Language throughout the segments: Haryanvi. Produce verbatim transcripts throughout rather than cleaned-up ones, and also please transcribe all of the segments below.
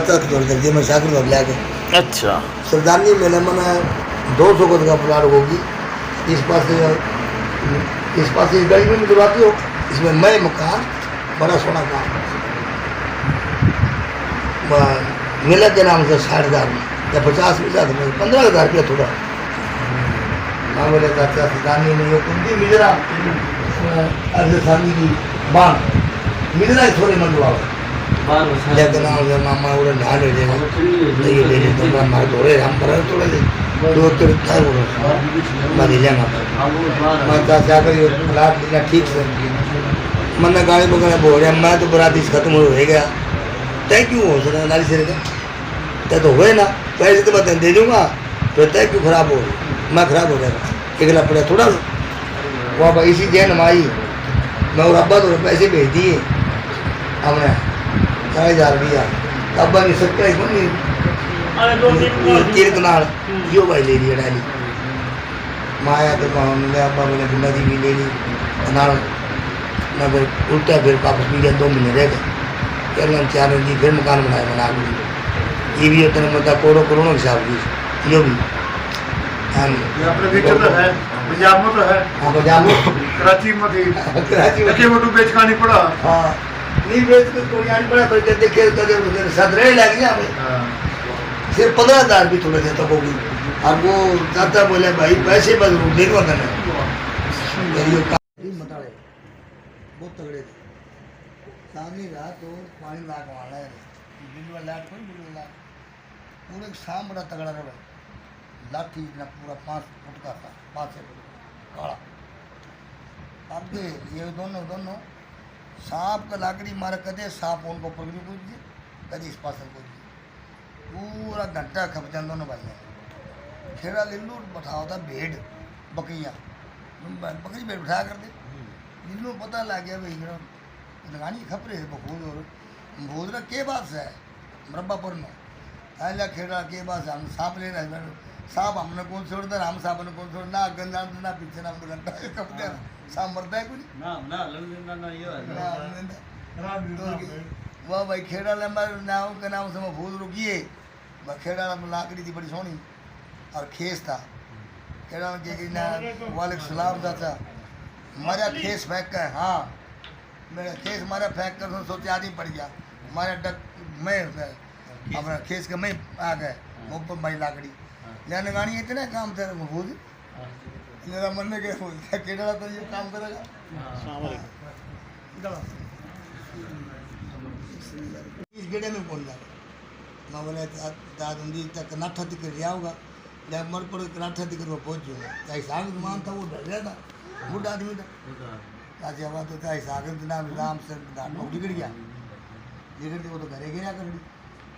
तक कर दे, मैं साइकिल भर लिया के। अच्छा। सरदारनी मैंने, मैंने दो सौ गज का प्लाट होगी। इस पास से, इस पास से इस गली में भी दिलवाती हो, इसमें मैं मकान, बड़ा सोना काम। वह मिला के नाम से साठ हज़ार में या पचास में ज़्यादा नहीं, पन्द्रह हज़ार रुपया थोड़ा। मैं बोले, "चाचा, सरदारनी में ये कुंडी मिजरा, अ, अर्ध सानी की बांध, मिजरा ही थोड़े मंगवाओ।" बाहर बसा लेकिन आओ जब मामा उड़े नहा ले लेना, तो ये ले ले, तो मैं मार धोरे, हम पर थोड़े दे, दो तीन था वो, मैं ले लेना। मैं चाचा का ये प्लाट लेना ठीक से। मैंने गाड़ी पकड़ा, बोल रहा, "मैं तो बराती से खत्म हो गया।" तय क्यों हो सकता नारी सिर का? तय तो हुए ना, पैसे तो मैं तैं दे दूंगा, फिर तय क्यों खराब हो? मैं खराब हो जाएगा, एकला पड़ा थोड़ा सा। वो अब इसी जहन में आई, मैं और अब्बा तो पैसे भेज दिए हमने, चालीस हज़ार रुपया। तो अब्बा ने सत्ताईस बन गई। अरे, दो तीन ये तीन कनाल, हम्म। यो भाई ले लिया डाली। माया तो कहाँ हमने, अब्बा मैंने नदी भी ले ली, कनाल। मैं फिर उल्टा फिर वापस भी गया, दो महीने रह गए। फिर मैंने चार दिन की फिर मकान बनाया, बना के। ये भी उतने मतलब करोड़ों, करोड़ों के हिसाब की, यो भी। हाँ। ये अपने पीछे तो है, पंजाब में तो है। हाँ, पंजाब में। कराची में थी। कराची में। देखिए, वो तो बेच खानी पड़ा। हाँ। नहीं, बेच के कोई आनी पड़ा, कोई देखे तो उधर सद रहे लग गया हमें। हाँ। सिर्फ पन्द्रह हज़ार भी थोड़े देता होगी। और वो चाचा बोले, "भाई, पैसे मैं जरूर दे दूंगा तने।" ये काम ही मत आए, बहुत तगड़े थे। चांदनी रात और पानी लाग वाला है। बिल वाला लाट कोई बिल वाला। और एक सांप बड़ा तगड़ा रहे, लाठी इतना पूरा पाँच फुट का था, पाँच छः फुट का, काला। अब दे ये दोनों, दोनों सांप का लाकड़ी मारे, कदे सांप उनको पकड़ी कूद दिए, कदे इस पास कूद दिए। पूरा घंटा खप जान दोनों भाइयों। खेड़ा लिल्लू बैठा होता भेड़, बकरियाँ, ब-, बकरी भेड़ बैठा कर दे। लिल्लू पता लग गया भाई, इन्होंने लगानी खप रहे भूत और भूत ना के बात है, मरब्बापुर में। आला खेड़ा के बात है, हम सांप लेना है, सांप हमने कौन छोड़ता, हम सांप ने कौन छोड़, ना आगे जान ना पीछे ना, हम घंटा खप दे, हाँ। सांप मरता है कोई? ना, ना, लड़ देना, ना, ये है। ना, ना, ना। रात दिन तो ना के, भाई। वाह भाई, खेड़ा ले मार नाम के नाम से मैं भूत रुकी है। मैं खेड़ा में लाकड़ी थी बड़ी सोहनी और खेस था। खेड़ा में के ना, वालेकुम सलाम चाचा। मरा खेस फेंक के, हाँ। मैं खेस मारा फेंक कर सोचे आदमी पड़ गया। मारा डक, मैं अपना खेस के मैं आ गए। हाँ। ऊपर मारी लाकड़ी। हाँ। लेने गानी इतने काम थे महफूज। हाँ। मेरा मन ने क्या बोलता है, केड़ा तो ये काम करेगा। हाँ। अस्सलाम वालेकुम। इस गेड़े में कौन जावे? मैं बोले, "दा-, दाद उंदी तक नाठा तिकर लिया होगा।" जब मर पड़ो, नाठा तिकर वो पहुंच जाऊंगा। चाहे साग मान था, वो डर गया था। बूढ़ा आदमी था। बूढ़ा आदमी। आज आवाज तो चाहे साग के नाम राम से घाट में बिगड़ गया। बिगड़ के वो तो घरे गिरा कर दी।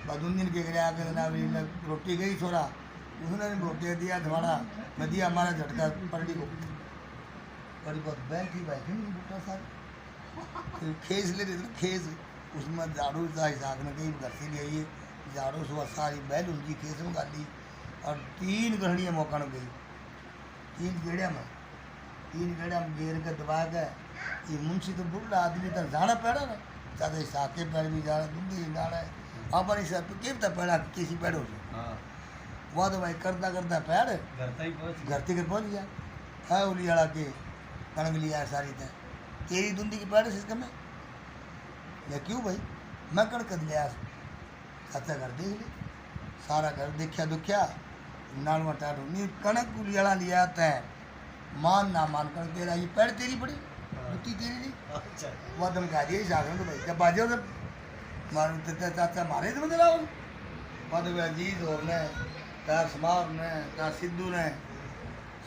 बाद उन दिन के गिरा कर ना, अभी मैं रोटी गई छोरा, उसने भी रोटी दिया थोड़ा, मैं दिया मारा झटका पलटी को। बड़ी बहुत बैल थी भाई, फिर भी बूटा साग। फिर खेस ले रहे थे, खेस। उसमें झाड़ू था, इसहाक ने कहीं घर से ले आइए, झाड़ू से वो सारी बैल उनकी खेस में गाली और तीन गहड़ियाँ मौका में गई। तीन गेड़िया में, तीन गेड़िया में गेर के दबा के, ये मुंशी तो बुढ़ा आदमी तो जाना पैड़ा ना, चाहे इसहाक के पैड़ भी जाना, दूध ही जाना है। अपन इसे के पता पैड़ा किसी पैड़ हो जाए। हाँ। वह तो भाई करता करता पैड़ घर तक ही पहुंच गया। घर तक पहुंच गया। है उली वाला के कणक लिया है सारी तय। तेरी दुंदी की पैड़ सिस्टम है। या क्यों भाई? मैं कणक लिया। चाचा घर देख ले। सारा घर देखा दुखा। नालवा टाट नहीं कणक उली वाला लिया तय। मान ना मान कणक तेरा ये पैड़ तेरी पड़ी। हाँ। जुत्ती तेरी नहीं। अच्छा। वह धमका दिया इस आखिर तो भाई जब बाजे तो मारो तो चाचा मारे तो बदला हो। बाद में अजीज और ने, तार समार ने, तार सिद्धू ने,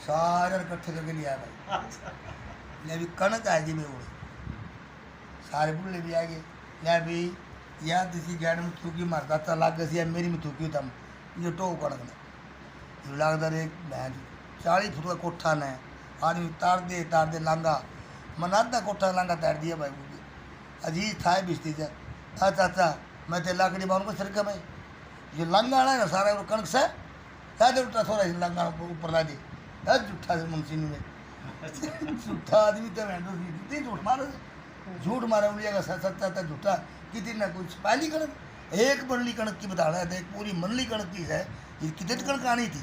सारे इकट्ठे करके लिया भाई। अच्छा। ले भी कणक आ गई मेरे को। सारे बुढ़े भी आ गए। ले भी या किसी गैड में थूकी मारता था लाग गई या मेरी में थूकी तम। ये टो कणक ने। जो लागदा रे भैंस चालीस फुट का कोठा ने, आदमी तार दे, तार दे लांगा। मन आधा कोठा लांगा तार दिया भाई। अजीज था बिस्ती जा। आ चाचा, मैं ते लाकड़ी मारूंगा सिर के भाई। जो लांगा वाला है ना सारा वो कणक से, ला दे उल्टा थोड़ा सा लांगा ऊपर, ऊपर ला दे। है झूठा से मुंशी ने। झूठा आदमी तो मैं तो झूठ मारो। झूठ मारे उलिया का सच, सच्चा तो झूठा। कितनी ना कुछ पाली कणक। एक मंडली कणक की बता रहा है, देख, पूरी मंडली कणक की है, ये कितने कणक आनी थी?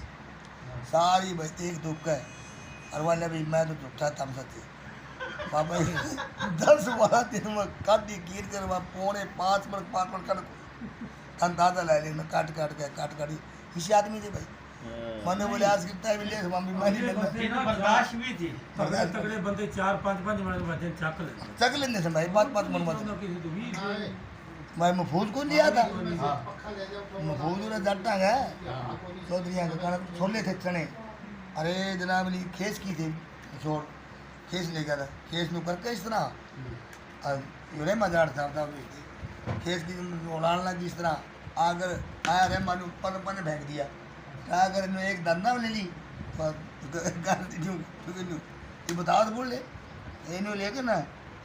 सारी भाई एक दुख है। और वाले भाई, मैं तो झूठा, तम सच्चे। बाबा जी, दस बारह दिन में काटी कीर कर, वहाँ पौने पाँच मण, पाँच मण कणक, अंदाजा ला लेना, काट काट के, काट काट के। इसी आदमी थे भाई। मैंने बोले, आज कितना भी ले, हम भी मानी लेना। इन्हें बर्दाश्त भी थी। तगड़े, तगड़े बंदे चार पाँच, पाँच मण वजन चक लेते। चक लेंदे सन भाई, पाँच पाँच मण वजन। भाई महफूज को लिया था। महफूज उरे जट्टा है, चौधरियां के कारण छोले थे चने। अरे जनाब अली, खेस की थे, छोड़, खेस ले गया था। खेस नु करके इस तरह, और यो रे मजार साहब था, खेस की उड़ान लगी इस तरह, आकर आया रे मालूम, पन, पन फेंक दिया। क्या कर, इन्होंने एक धंधा ले ली, पर ग-, ग-, न्यू, न्यू, न्यू। ये बता तो बोल ले, इन्होंने लेके ना,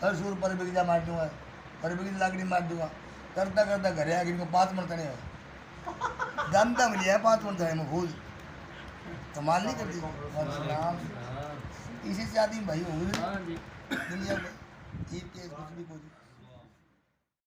हर सूर पर बिगजा मार दूंगा, पर बिगजा लाकड़ी मार दूंगा। करता करता घरे आके इनको पाँच मण तने हो। धंधा मिल लिया पाँच मण तने में फूल। कमाल नहीं करती। इसी से आदमी भाई हो गए। हाँ जी। दुनिया में ये केस कुछ भी कोई